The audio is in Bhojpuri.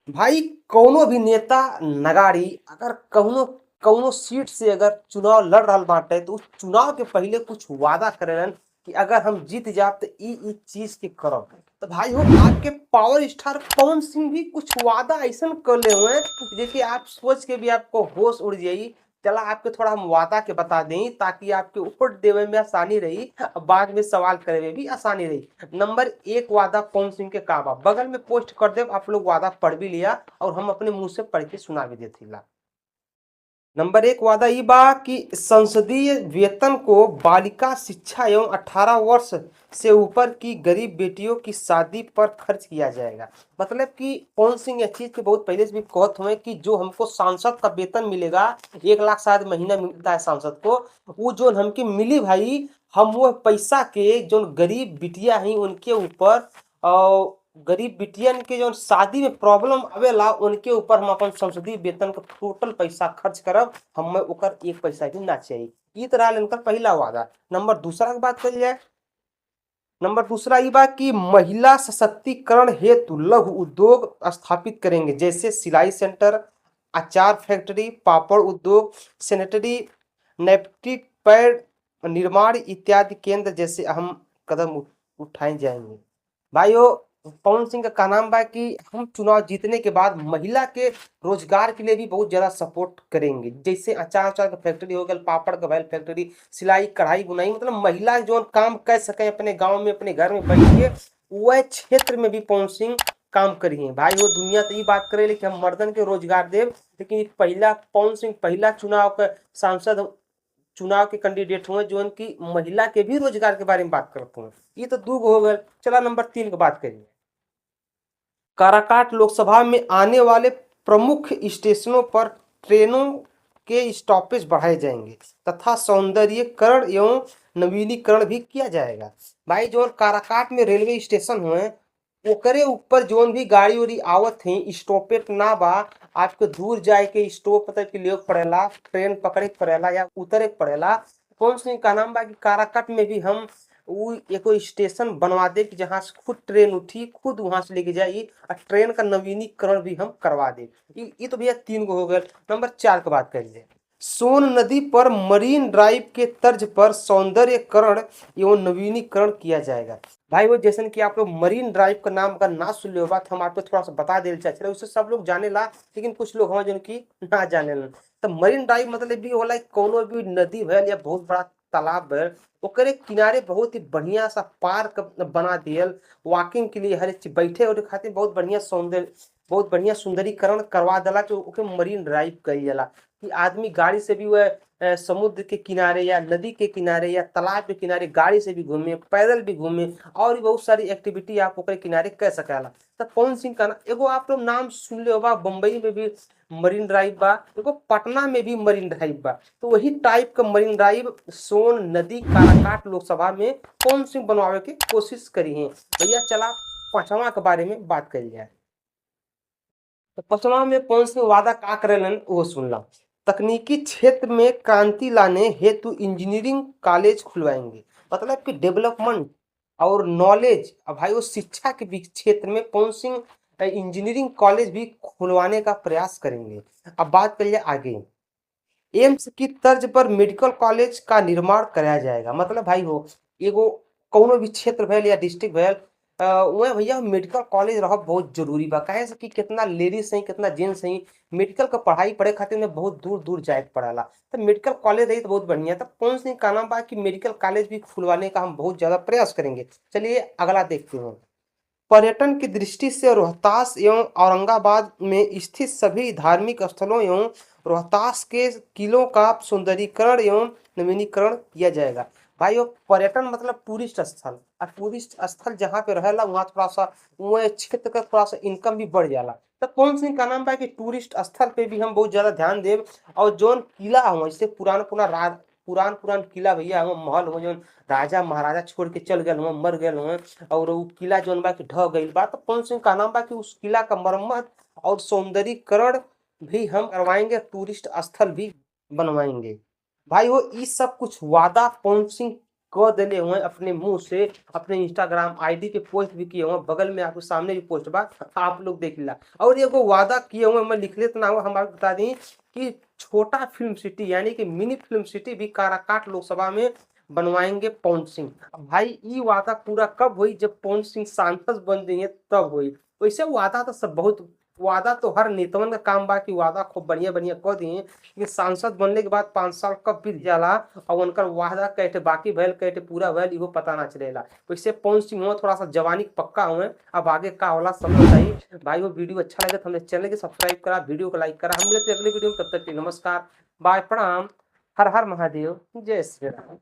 भाई कौनो भी नेता नगाड़ी अगर कौनो कौनो सीट से अगर चुनाव लड़ रहल बाटे तो उस चुनाव के पहिले कुछ वादा करेलन कि अगर हम जीत जाब तो ई ई चीज के करब। तो भाई हो आपके पावर स्टार पवन सिंह भी कुछ वादा ऐसा कर ले हुए देखिए आप सोच के भी आपको होश उड़ जाई। चला आपके थोड़ा हम वादा के बता दें ताकि आपके वोट देवे में आसानी रही, बाद में सवाल करे में भी आसानी रही। नंबर 1 वादा पवन सिंह के का बा, बगल में पोस्ट कर दे, आप लोग वादा पढ़ भी लिया और हम अपने मुंह से पढ़ के सुना भी देते ला। नंबर 1 वादा ये बा कि संसदीय वेतन को बालिका शिक्षा एवं 18 वर्ष से ऊपर की गरीब बेटियों की शादी पर खर्च किया जाएगा। मतलब कि पवन सिंह यह चीज़ के बहुत पहले से भी कहत हुए कि जो हमको सांसद का वेतन मिलेगा, 1 लाख शायद महीना मिलता है सांसद को, वो जो हमके मिली भाई, हम वो पैसा के जो गरीब बिटिया हैं उनके ऊपर और गरीब बिटियन के जो शादी में प्रॉब्लम आवेला उनके ऊपर हम अपन संसदीय वेतन का टोटल पैसा खर्च करब, हमें ओकर एक पैसा भी ना चाहिए। ये तरह इनका पहला वादा। नंबर दूसरा की बात करी जाए, नंबर दूसरा ये बात कि महिला सशक्तिकरण हेतु लघु उद्योग स्थापित करेंगे, जैसे सिलाई सेंटर, अचार फैक्ट्री, पापड़ उद्योग, सैनिटरी नैपकिन पैड निर्माण इत्यादि केंद्र जैसे अहम कदम उठाए जाएंगे। भाइयों पवन सिंह का नाम बा कि हम चुनाव जीतने के बाद महिला के रोजगार के लिए भी बहुत ज़्यादा सपोर्ट करेंगे, जैसे अचार उचार का फैक्ट्री हो गया, पापड़ का भैल फैक्ट्री, सिलाई कढ़ाई बुनाई, मतलब महिला जो काम कर सके अपने गांव में अपने घर में बैठ के, वह क्षेत्र में भी पवन सिंह काम करिए। भाई वो दुनिया तो ये बात करे कि हम मर्दन के रोजगार देव, लेकिन पहला पवन सिंह पहला चुनाव का सांसद चुनाव के कैंडिडेट हुए जो उनकी महिला के भी रोजगार के बारे में बात करते हैं। ये तो दो हो गए। चला नंबर 3 की बात करिए। काराकाट लोकसभा में आने वाले प्रमुख स्टेशनों पर ट्रेनों के स्टॉपेज बढ़ाए जाएंगे तथा सौंदर्यीकरण एवं नवीनीकरण भी किया जाएगा। भाई जो काराकाट में रेलवे स्टेशन हुए ओकरे ऊपर जोन भी गाड़ी उड़ी आवत है स्टॉपेज ना बा, आपको दूर जाए के स्टॉप मतलब कि लिए पड़ेला, ट्रेन पकड़े पड़ेला या उतरे पड़ेला। कौन सिंह का नाम बा कि काराकाट में भी हम वो एक स्टेशन बनवा दे कि जहाँ से खुद ट्रेन उठी खुद वहाँ से लेके जाई और ट्रेन का नवीनीकरण भी हम करवा दे। ये तो भैया 3 गो हो गए। नंबर 4 की बात करिए। सोन नदी पर मरीन ड्राइव के तर्ज पर सौंदर्यकरण एवं नवीनीकरण किया जाएगा। भाई वो जैसे कि आप लोग मरीन ड्राइव का नाम का ना सुन लो बात हम आपको थोड़ा सा बता देना चाहते हैं, उसे सब लोग जाने ला लेकिन कुछ लोग हैं जिनकी ना जाने ला। तो मरीन ड्राइव मतलब भी होला कोनो भी नदी भैल या बहुत बड़ा तालाब भैल ओकरे किनारे बहुत ही बढ़िया सा पार्क बना दियल, वॉकिंग के लिए हर एक चीज बैठे और खातिर बहुत बढ़िया सौंदर्य बहुत बढ़िया सुंदरीकरण करवा दिला जो ओके मरीन ड्राइव कही जाला कि आदमी गाड़ी से भी वह समुद्र के किनारे या नदी के किनारे या तालाब के किनारे गाड़ी से भी घूमे, पैदल भी घूमे और भी बहुत सारी एक्टिविटी आप ओकरे किनारे कर सकेला। तो पवन सिंह का ना एगो आप लोग नाम सुन ले बा, बम्बई में भी मरीन ड्राइव बा, एगो पटना में भी मरीन ड्राइव बा, तो वही टाइप का मरीन ड्राइव सोन नदी काराकाट लोकसभा में पवन सिंह बनवावे के कोशिश करी है। भैया चला 5वां के बारे में बात करी जाए। तो 5वां में पवन सिंह वादा का करेलन वो सुन ला। तकनीकी क्षेत्र में क्रांति लाने हेतु इंजीनियरिंग कॉलेज खुलवाएंगे। मतलब कि डेवलपमेंट और नॉलेज, अब भाई वो शिक्षा के भी क्षेत्र में पवन सिंह इंजीनियरिंग कॉलेज भी खुलवाने का प्रयास करेंगे। अब बात करिए आगे, एम्स की तर्ज पर मेडिकल कॉलेज का निर्माण कराया जाएगा। मतलब भाई हो एगो कोनो भी क्षेत्र भैल या डिस्ट्रिक्ट भैल वह भैया मेडिकल कॉलेज रह बहुत जरूरी बा। काहे से कि कितना लेडीज हैं कितना जेंट्स हैं मेडिकल का पढ़ाई पढ़े खातिर में बहुत दूर दूर जाए पड़ेला, तो मेडिकल कॉलेज रही तो बहुत बढ़िया। तो पवन सिंह का नाम बा कि मेडिकल कॉलेज भी खुलवाने का हम बहुत ज़्यादा प्रयास करेंगे। चलिए अगला देखते हैं। पर्यटन की दृष्टि से रोहतास एवं औरंगाबाद में स्थित सभी धार्मिक स्थलों एवं रोहतास के किलों का सौंदर्यीकरण एवं नवीनीकरण किया जाएगा। भाई वो पर्यटन मतलब टूरिस्ट स्थल, और टूरिस्ट स्थल जहाँ पे रहेला वहाँ थोड़ा सा वह क्षेत्र का थोड़ा सा इनकम भी बढ़ जाला। तो पवन सिंह का नाम बा कि टूरिस्ट स्थल पे भी हम बहुत ज़्यादा ध्यान देव। और जोन किला हुआ जैसे पुरान पुरान पुरान किला भैया हुआ महल हुआ जोन राजा महाराजा छोड़ के चल गए हुआ मर गए हुआ और वो किला जोन बा कि ढह गई बा, तो पवन सिंह का नाम बा कि उस किला का मरम्मत और सौंदर्यीकरण भी हम करवाएंगे, टूरिस्ट स्थल भी बनवाएंगे। भाई वो ये सब कुछ वादा पवन सिंह क देले हुए अपने मुंह से, अपने इंस्टाग्राम आईडी पे पोस्ट भी किए हुए, बगल में आपको सामने भी पोस्ट बा, आप लोग देख ला। और एगो वादा किए हुए, मैं लिखले तो ना हुआ, हम आपको बता दी कि छोटा फिल्म सिटी यानी कि मिनी फिल्म सिटी भी काराकाट लोकसभा में बनवाएंगे पवन सिंह। भाई ई वादा पूरा कब हुई? जब पवन सिंह सांसद बन जाइए तब हुई। वैसे वादा तो सब बहुत वादा तो हर नेतवन का काम बा कि वादा खूब बढ़िया बढ़िया कर दिए, लेकिन सांसद बनने के बाद 5 साल कब बीत जाला और उनकर वादा कैसे बाकी भयल कैसे पूरा भयल इहो पता ना चलेला। वैसे पवन सिंह हुआ थोड़ा सा जवानी पक्का हुए, अब आगे का होला समझ आई। भाई वो वीडियो अच्छा लगे तो हमने चैनल के सब्सक्राइब करा, वीडियो को लाइक करा। हम मिलते अगले वीडियो में, तब तक के नमस्कार, बाय, प्रणाम, हर हर महादेव, जय श्री राम।